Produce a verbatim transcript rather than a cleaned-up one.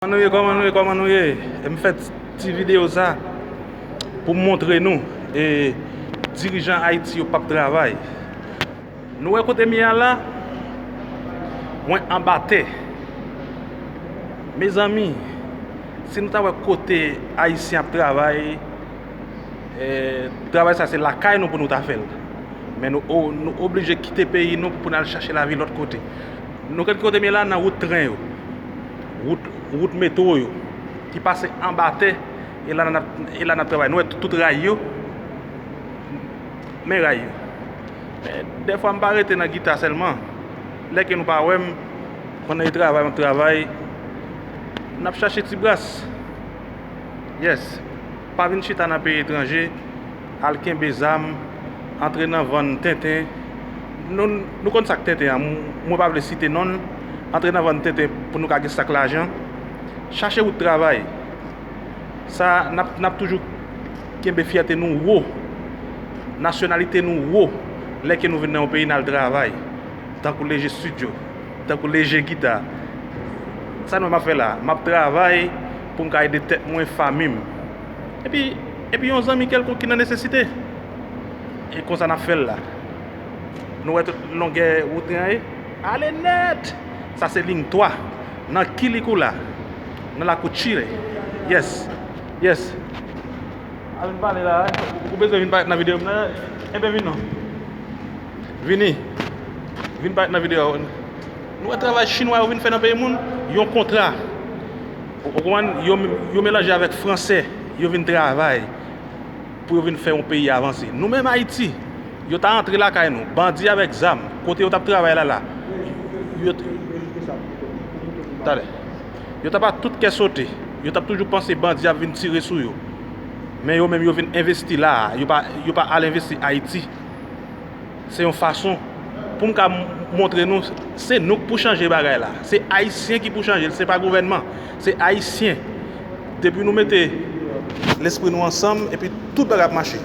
Kòman nou ye, kòman nou ye, kòman nou ye? E m fè ti videyo sa pou m montre nou, e, dirijan Ayiti yo p ap travay. Nou wè kote m ye a la, mwen anba tè. Mezanmi, si nou ta wè kote Ayisyen ap travay, e, travay sa se lakay nou pou nou ta fè l. Men nou, o-, nou oblije kite peyi nou pou n al chache lavi lòt kote. Nou konn kote m ye la nan wout tren yo. Wout, wout metwo yo. Ki pase anba tè, e la n ap, e la n ap travay. Nou wè tout, tout ray yo. Men ray yo. Men dèfwa m pa rete nan gita sèlman. Lè ke nou pa wè m, pandan e travay, m ap travay, n ap chache ti bras. Yes. Pa vin chita nan peyi etranje, al kenbe zam, antre nan vann tenten. Nou, nou konn sa k tenten an, m-, mwen pa vle site non l, antre nan vann tenten pou nou ka gen sak lajan. Chache wout travay. Sa, n ap, n ap toujou kenbe fyète nou wo, nasyonalite nou wo, lè ke nou vin nan yon peyi n al travay, tankou leje estidyo, tankou leje gita. Sa nou wè m ap fè la, m ap travay pou m ka ede tèt mwen, fanmi m. Epi, epi yon zanmi kèlkonk ki nan nesesite. E konsa n ap fè l la. Nou wè tout longè wout tren an ye? Ale nèt! Sa se liy twa. Nan Kilikoula. Nan lakou Chile. Yes. Yes. A vin pale la, eh. Ou bezwen vin parèt nan videyo m nan? Enben vin non. Vini. Vin parèt nan videyo a. Nou wè travay chinwa yo vin fè nan peyi moun, yon kontra. Ou, ou konprann? Yo, yo melanje avèk fransè, yo vin travay pou yo vin fè yon peyi avanse. Nou menm Ayiti, yo ta antre lakay nou, bandi avèk zam, kote yo t ap travay la la. Yo t-, talè. Yo t ap a tout kè sote. Yo t ap toujou panse bandi ap vin tire sou yo. Men yo menm yo vin envesti la a. Yo pa, yo pa al envesti Ayiti. Se yon fason pou m ka m-, montre nou, se nou k pou chanje bagay la. Se Ayisyen ki pou chanje l, se pa gouvènman. Se Ayisyen. Depi nou mete lespri nou ansanm, epi tout bagay ap mache.